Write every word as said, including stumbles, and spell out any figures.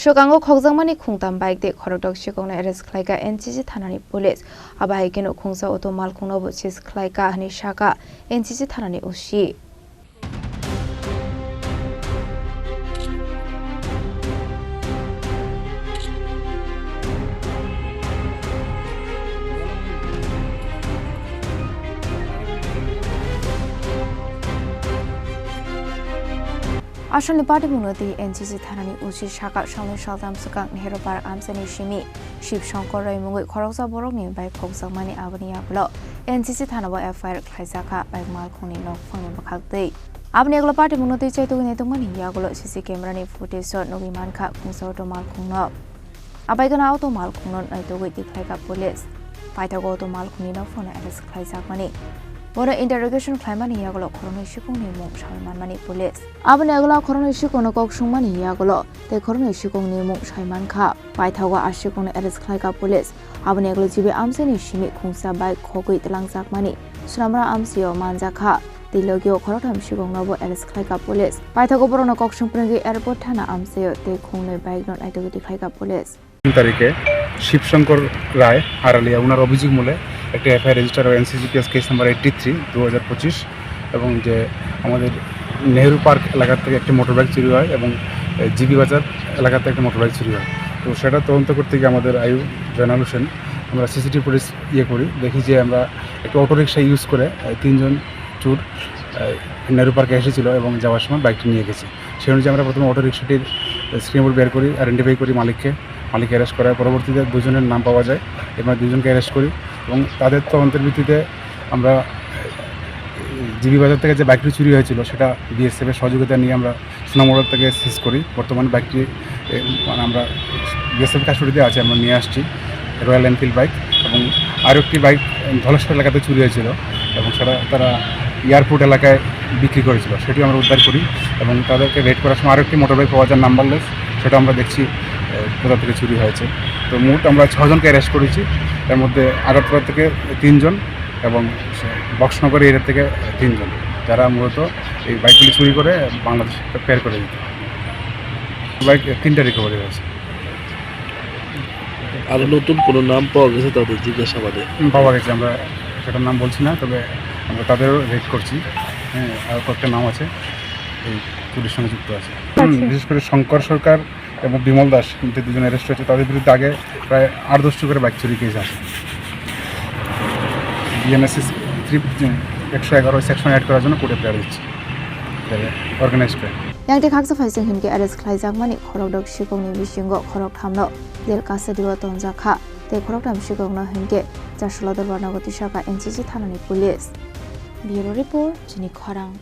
Swkango khokjakmani khungtam bike tei khorokdok sikokno arrest khlaika N C C thanani police. Abo hai kheno khungsa auto malkhungnobo seize khlaika hwnwi sakha N C C thanani O C. Asalni patimungno twi N C C thanani O C sakha salnwi saltham swkang Nehru Park amchaini simi Shiv Shankar Roy mungwi khoroksa borokni bike khokjakmani, aboni yagulo N C C thanao F I R khlaijakha bike malkhungni nokphangni bwkhaktwi. Aboni yagulo patimungno twi chaitugwi naitokmani yagulo C C camera ni footage o nugwi mankha khungsa auto malkhungno. Abaikhe auto malkhungno naitugwi tikhlaikha police. Paithago auto malkhungni nokphangno arrest khlaijakmani. Bono interrogation khlaimani yagulo khoroknwi sikungni mung sawi manmani police. Aboni yagulo khoroknwi sikungno kok swngmani yagulo tei khoroknwi sikungni mung sawi mankha. Paithago a sikungno arrest khlaikha police. Aboni yagulo G B amchaini simi khungsa bike khogwi twlangjakmani Sonamura amchaio manjakha. Tei logio khoroktham sikungnobo arrest khlaikha police. Paithago borokno kok swng phrwngwi airport thana amchaio tei khungnwi bike no naitugwi tikhlaikha police. তিন তারিখে শিবশঙ্কর রায় আরালিয়া ওনার অভিযোগ মূলে একটা FIR register হয় এনসিসিপিএস case number eighty three দু হাজার পঁচিশ, এবং যে আমাদের নেহেরু পার্ক এলাকা থেকে একটি মোটর বাইক চুরি হয় এবং জিবি বাজার এলাকা থেকে একটা মোটর বাইক চুরি হয়। তো সেটা তদন্ত করতে গিয়ে আমাদের আইউ জয়নাল হোসেন, আমরা সিসিটিভি ফুটেজ ইয়ে করি, দেখি যে আমরা একটা অটোরিকশা ইউজ করে আহ, তিনজন চোর আহ, নেহেরু পার্কে এসেছিল এবং যাওয়ার সময় বাইকটি নিয়ে গেছে। সেই অনুযায়ী আমরা প্রথমে অটোরিকশাটির স্ক্রিনবোর্ড বের করি, আইডেন্টিফাই করি মালিককে। মালিক অ্যারেস্ট করার পরবর্তীতে দুজনের নাম পাওয়া যায় এবং দুজনকে অ্যারেস্ট করি। এবং তাদের তদন্তের ভিত্তিতে আমরা জিবি বাজার থেকে যে বাইকটি চুরি হয়েছিল, সেটা বিএসএফ এর সহযোগিতা নিয়ে আমরা সুনামগড় থেকে সিজ করি। বর্তমানে বাইকটি, এ, মানে, আমরা বিএসএফ কাস্টডিতে আছে, আমরা নিয়ে আসছি রয়্যাল এনফিল্ড বাইক। এবং আরও একটি বাইক ধলেশ্বর এলাকাতে চুরি হয়েছিল এবং সেটা তারা এয়ারপোর্ট এলাকায় বিক্রি করেছিল, সেটিও আমরা উদ্ধার করি। এবং তাদেরকে রেড করার সময় আরও একটি মোটর বাইক পাওয়া যায় নাম্বারলেস, সেটা আমরা দেখছি, এ, কোথা থেকে চুরি হয়েছে। তো মোট আমরা ছজনকে অ্যারেস্ট করেছি, এর মধ্যে আগরতলা থেকে তিনজন এবং বক্সনগর এরিয়া থেকে তিনজন, যারা মূলত এই বাইকগুলি চুরি করে বাংলাদেশে ফের করে দিত। বাইক তিনটা রিকভারি হয়েছে। আরো নতুন কোনো নাম পাওয়া গেছে তাদের জিজ্ঞাসাবাদে? হুম, পাওয়া গেছে, আমরা সেটার নাম বলছি না, তবে আমরা তাদেরও রেড করছি। হ্যাঁ, আর কয়েকটা নাম আছে এই চুরির সঙ্গে যুক্ত আছে। হুম, আচ্ছা। বিশেষ করে শঙ্কর সরকার এবং বিমল দাস, কিন্তু দুজন অ্যারেস্ট হয়েছে, তাদের বিরুদ্ধে আগে প্রায় আট দশটি করে বাইক চুরি কেস আছে। বিএনএসএস থ্রি একশো এগারো সেকশন অ্যাড করার জন্য কোর্টে প্রেয়ার দিচ্ছি, অর্গানাইজ করে। Yang tei khaksa phaising hinkhe arrest khlaijakmani khorokdok sikokni bisingo khorokthamno jail custody-o tonjakha tei khoroktham sikokno hinkhe Chasula Dorbarnago tisakha N C C thanani police. Bureau report, chini khorang.